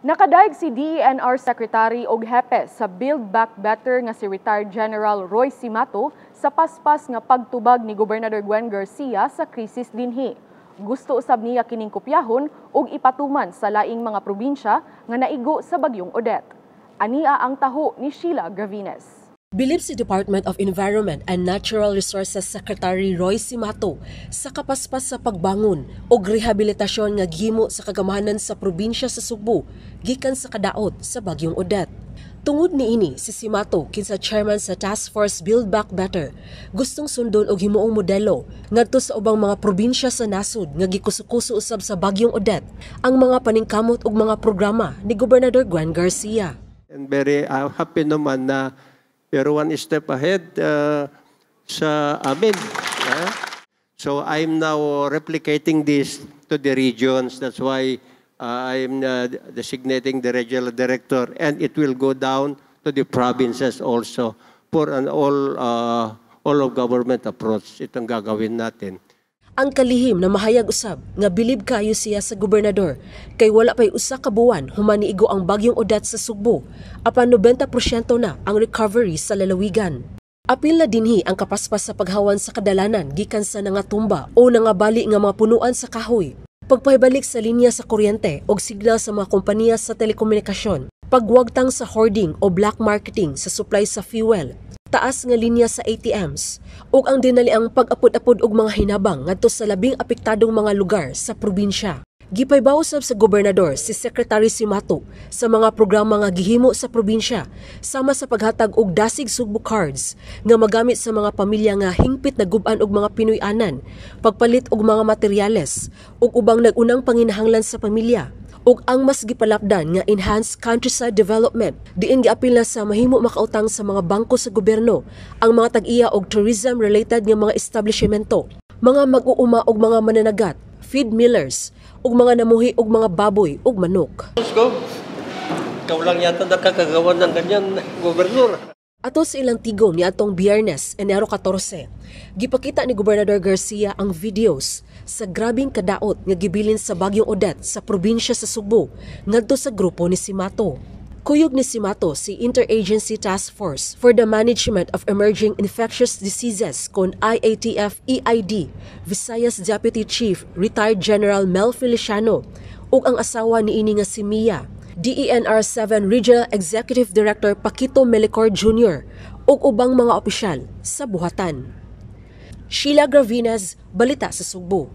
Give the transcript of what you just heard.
Nakadayeg si DENR Secretary og hepe sa Build Back Better nga si retired General Roy Cimatu sa paspas nga pagtubag ni Gobernador Gwen Garcia sa krisis dinhi. Gusto usab niya kining kopyahon og ipatuman sa laing mga probinsya nga naigo sa bagyong Odette. Ania ang taho ni Sheila Gravines. Bilib si Department of Environment and Natural Resources Secretary Roy Cimatu sa kapaspas sa pagbangon og rehabilitasyon nga gihimo sa kagamhanan sa probinsya sa Sugbo gikan sa kadaot sa bagyong Odette. Tungod niini, si Cimatu, kinsa chairman sa Task Force Build Back Better, gustong sundon og himuong modelo ngadto sa ubang mga probinsya sa nasod nga gikusukuso usab sa bagyong Odette ang mga paningkamot ug mga programa ni Gobernador Gwen Garcia. And very happy naman na pero one step ahead sa amin. Ah. So I'm now replicating this to the regions. That's why I'm designating the regional director, and it will go down to the provinces also for an all of government approach. Itong gagawin natin. Ang kalihim na mahayag usab nga bilib kayo siya sa gobernador kay wala pay usa ka buwan human niigo ang bagyong Odette sa Sugbo, apan 90% na ang recovery sa lalawigan. Apil na dinhi ang kapaspas sa paghawan sa kadalanan gikan sa nangatumba o nangabali nga mga punuan sa kahoy, pagpahibalik sa linya sa kuryente og signal sa mga kompanya sa telekomunikasyon, pagwagtang sa hoarding o black marketing sa supply sa fuel, taas nga linya sa ATMs, ug ang dinaliang pag-apod-apod og mga hinabang ngadto sa labing apektadong mga lugar sa probinsya. Gipaybaw usab sa gobernador si Secretary Cimatu sa mga programa nga gihimo sa probinsya, sama sa paghatag og Dasig Sugbo cards nga magamit sa mga pamilya nga hingpit na gub-an og mga Pinoy-anan, pagpalit og mga materyales ug ubang nag-unang panginahanglan sa pamilya, ug ang mas gipalapdan nga Enhanced Countryside Development, diin giapil na sa mahimo makautang sa mga bangko sa gobyerno ang mga tag-iya og tourism related nga mga establishmento, mga mag-uuma og mga mananagat, feed millers ug mga namuhi og mga baboy ug manok. Let's go. Ikaw lang yata nakakagawa ng ganyan, Gobernador. Ato sa ilang tigom niadtong Biyernes, Enero 14, gipakita ni Gobernador Garcia ang videos sa grabing kadaot nga gibilin sa bagyong Odette sa probinsya sa Sugbo ngadto sa grupo ni Cimatu. Kuyog ni Cimatu si Interagency Task Force for the Management of Emerging Infectious Diseases kon IATF EID, Visayas Deputy Chief Retired General Mel Feliciano ug ang asawa niini nga si Mia, DENR 7 Regional Executive Director Paquito Melicor Jr. ug ubang mga opisyal sa buhatan. Sheila Gravines, Balita sa Sugbo.